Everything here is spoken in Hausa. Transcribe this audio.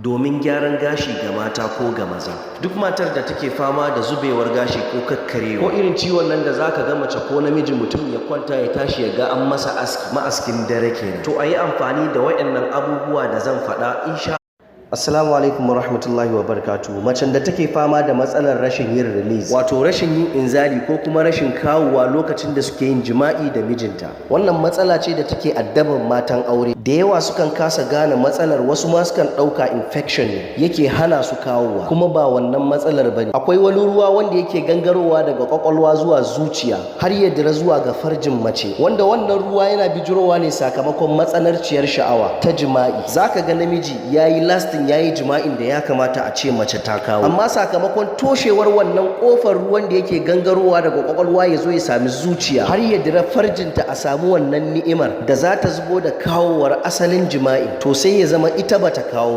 Domin gyaran gashi ga mata ko ga maza. Duk matar da take fama da zubewar gashi ko kakkarewa ko irin ciwon nan da zaka ga mace ko namiji, mutum ya kwanta ya tashi ya ga an masa aski, ma'askin dare kenan. To, a yi amfani da waɗannan abubuwa da zan faɗa insha. Assalamu alaikum warahmatullahi wabarakatuh. Macen da take fama da matsalar rashin yin release, wato rashin yin inzali ko kuma rashin kawowa lokacin da suke yin jima'i da mijinta. Wannan matsala ce da take addaban matan aure. Da yawa sukan kasa gane matsalar, wasu ma sukan ɗauka infection ne yake hana su kawowa, kuma ba wannan matsalar bane. Akwai wani ruwa wanda yake gangarowa daga kwakwalwa zuwa zuciya har ya dira zuwa ga farjin mace, wanda wannan ruwa yana bijirowa ne sakamakon matsananciyar sha'awa ta jima'i. Zaka ga namiji yayi lasting, ya yi jima'in da ya kamata a ce mace ta kawo, amma sakamakon toshewar wannan kofar ruwan da yake gangarowa daga kwakwalwa ya zo ya sami zuciya har ya dira farjinta, a samu wannan ni'imar da za ta zubo da kawowar asalin jima'i, to sai ya zama ita bata kawo.